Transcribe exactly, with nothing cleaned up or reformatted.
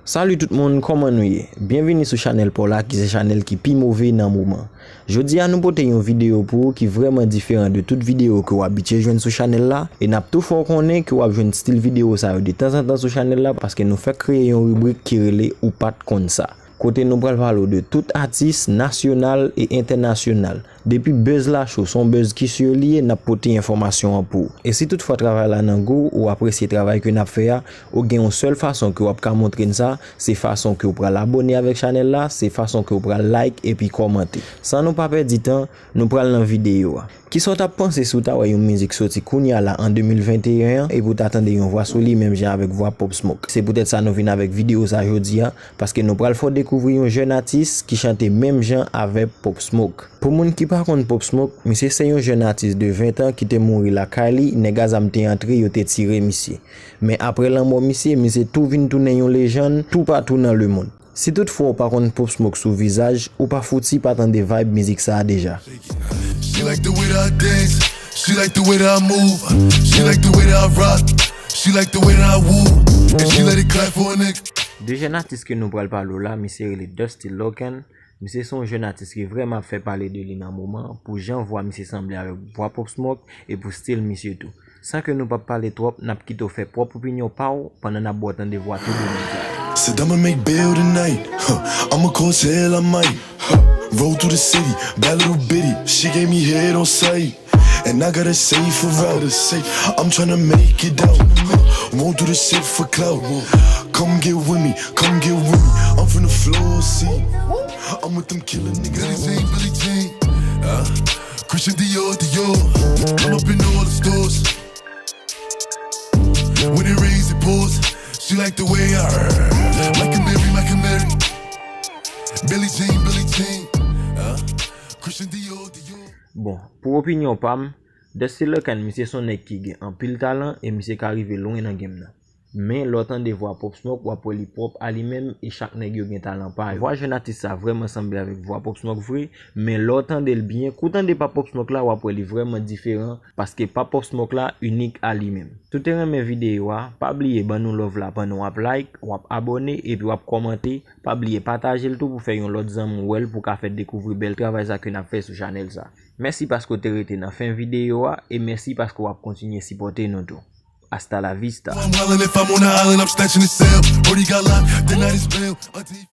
Salut tout moun, kòman nou ye? Byenvini sou chanèl pa w la ki se chanèl ki pi move nan moman. Jodi a nou pote yon videyo pou ou ki vrèman diferan de tout videyo ke w abitye jwenn sou chanèl la, e n ap tou fè w konnen ke w ap jwenn stil videyo sa yo de tanzantan sou chanèl la paske nou fèk kreye yon ribrik ki rele Ou pa t konn sa. Kote nou pral pale w de tout atis nasyonal e entènasyonal. Depi buzz la cho, se yon buzz ki sur li ye, n ap pote enfòmasyon an pou ou. E si toutfwa travay la nan gou, ou apresye travay ke n ap fè a, ou gen yon sèl fason ke w ap ka montre n sa, se fason ke w pral abòne avèk chanèl la, se fason ke w pral like epi kòmante. San nou pa pèdi tan, nou pral nan videyo a. Kisa w t ap panse si w ta wè yon mizik soti kounya la an de mil venteyen an epi w ta tande yon vwa sou li menm jan avèk vwa Pop Smoke? Se poutèt sa nou vin avèk videyo sa jodi a, paske nou pral fè w dekouvri yon jèn atis ki chante menm jan avèk Pop Smoke. Pou moun ki pa konn Pop Smoke, misye se yon jèn atis de ven tan ki te mouri lakay li, nèg a zam te antre, yo te tire misye. Men aprè lanmò misye, misye tou vin tounen yon lejann toupatou nan lemonn. Si toutfwa w pa konn Pop Smoke sou vizaj, ou pa fouti pa tande vibe mizik sa a deja. She like the way that I dance. She like the way that I move. She like the way that I rock. She like the way that I woo. And she let it clap for a nigga. De jèn atis ke nou pral pale w la, misye rele Dusty Locan. Misye se yon jèn atis ki vrèman ap fè pale de li nan moman, pou jan vwa misye sanble avèk vwa Pop Smoke e pou stil misye tou. San ke nou p ap pale twòp, n ap kite w fè pwòp opinyon pa w pandan n ap ba w tande vwa tou de nèg sa yo. Said I'ma make bail tonight. Huh. I'ma cause hell, I might. Huh. Roll through the city, bad little bitty. She gave me head on sight. And I gotta say for real. I'm tryna make it out. Huh. Won't do this shit for clout. Come get with me, come get with me. I'm from the floor seat. I'm with them killer niggas. Billie Jean, Billie Jean. Uh, Christian Dior, Dior. I'm up in all the stores. When it rains, it pours. She like the way I Michael Mary, Michael Mary. Billie Jean, Billie Jean. Uh, Christian Dior, Dior. Bon, pou opinyon pa m, Dusty Locan, misye se yon nèg ki gen anpil talan e misye ka rive lwen nan game nan. Men lè w tande vwa Pop Smoke, w ap wè li pwòp a li menm e chak nèg yo gen talan pa yo. Vwa jèn atis sa vrèman sanble avèk vwa Pop Smoke vre, men lè w tande l byen, kou w tande pa Pop Smoke la, w ap wè li vrèman diferan, paske pa Pop Smoke la inik a li menm. Si w te renmen videyo a, pa bliye ban nou love la pandan w ap like, w ap abòne epi w ap kòmante. Pa bliye pataje l tou pou fè yon lòt zanmi w wè l pou w ka fè dekouvri bèl travay sa ke n ap fè sou chanèl sa. Mèsi paske w te rete nan fen videyo a e mèsi paske w ap kontinye sipòte nou tou. Hasta la vista. I'm wildin', if I'm on the island, I'm snatching the cell. Brody got locked, the night is bail. Until